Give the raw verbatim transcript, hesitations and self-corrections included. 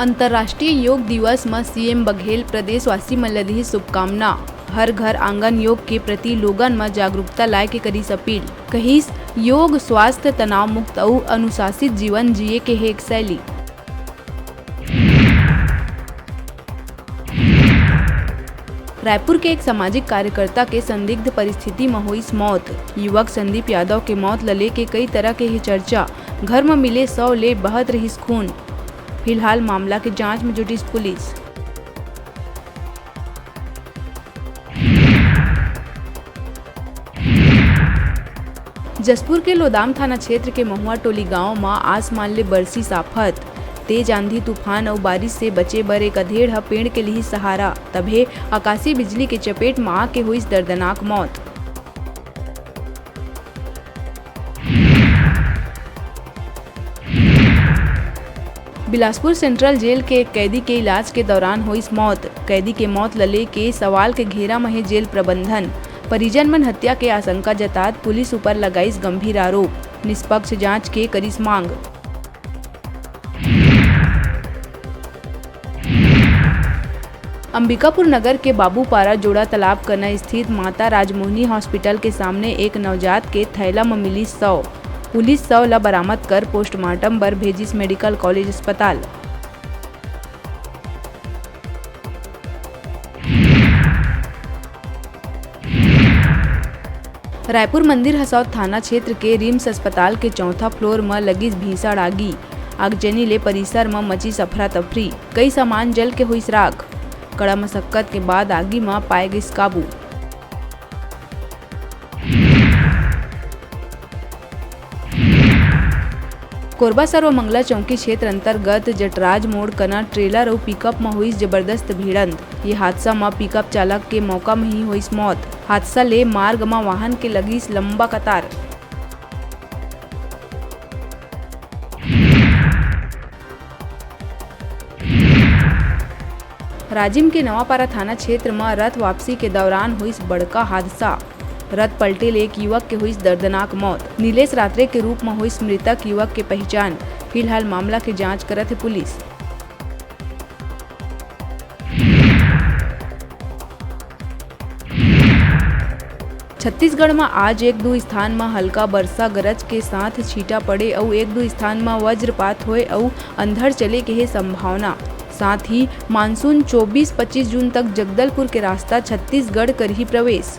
अंतर्राष्ट्रीय योग दिवस म सीएम बघेल प्रदेशवासी मन ल दिही शुभकामना। हर घर आंगन योग के प्रति लोगन म जागरूकता लाए के करिस अपील। कहिस, योग स्वास्थ्य, तनाव मुक्त अउ अनुशासित जीवन जिए के हे एक शैली। रायपुर के एक सामाजिक कार्यकर्ता के संदिग्ध परिस्थिति म होइस मौत। युवक संदीप यादव के मौत ल लेके कई तरह के हे चर्चा। घर म मिले शव ले बहत रहिस खून। फिलहाल मामला के जांच म जुटिस पुलिस। जशपुर के लोदाम थाना क्षेत्र के महुआ टोली गांव म आसमान ले बरसिस आफत। तेज आंधी, तूफान अउ बारिश से बचे बर एक अधेड़ ह पेड़ के लिहिस सहारा, तभे आकाशीय बिजली के चपेट म आके होइस दर्दनाक मौत। बिलासपुर सेंट्रल जेल के एक कैदी के इलाज के दौरान होइस मौत। कैदी के मौत ल लेके सवाल के घेरा म हे जेल प्रबंधन। परिजन मन हत्या के आशंका जतात पुलिस ऊपर लगाइस गंभीर आरोप। निष्पक्ष जांच के करिस मांग। अंबिकापुर नगर के बाबूपारा जोड़ा तालाब कना स्थित माता राजमोहनी हॉस्पिटल के सामने एक नवजात के थैला म मिलिस शव। पुलिस शव ल बरामद कर पोस्टमार्टम बर भेजिस मेडिकल कॉलेज अस्पताल। रायपुर मंदिर हसौद थाना क्षेत्र के रिम्स अस्पताल के चौथा फ्लोर म लगिस भीषण आगी। आगजनी ले परिसर म मचिस अफरा तफरी, कई सामान जल के होइस राख। कड़ा मशक्कत के बाद आगी म पाए गिस काबू। कोरबा सर्वमंगला चौकी क्षेत्र अंतर्गत जटराज मोड़ कना ट्रेलर अउ पिकअप म होइस जबरदस्त भिड़ंत। ये हादसा म पिकअप चालक के मौका म ही होइस मौत। हादसा ले मार्ग म वाहन के लगिस लंबा कतार। राजिम के नवापारा थाना क्षेत्र म रथ वापसी के दौरान होइस बड़का हादसा। रथ पलटे ले एक युवक के होइस दर्दनाक मौत। नीलेश रात्रे के रूप म होइस मृतक युवक के पहिचान। फिलहाल मामला के जांच करत हे पुलिस। छत्तीसगढ़ म आज एक दू स्थान म हल्का बरसा गरज के साथ छींटा पड़े अउ एक दू स्थान म वज्रपात होए अउ अंधड़ चले के हे संभावना। साथ ही मानसून चौबीस पच्चीस जून तक जगदलपुर के रास्ता छत्तीसगढ़ करही प्रवेश।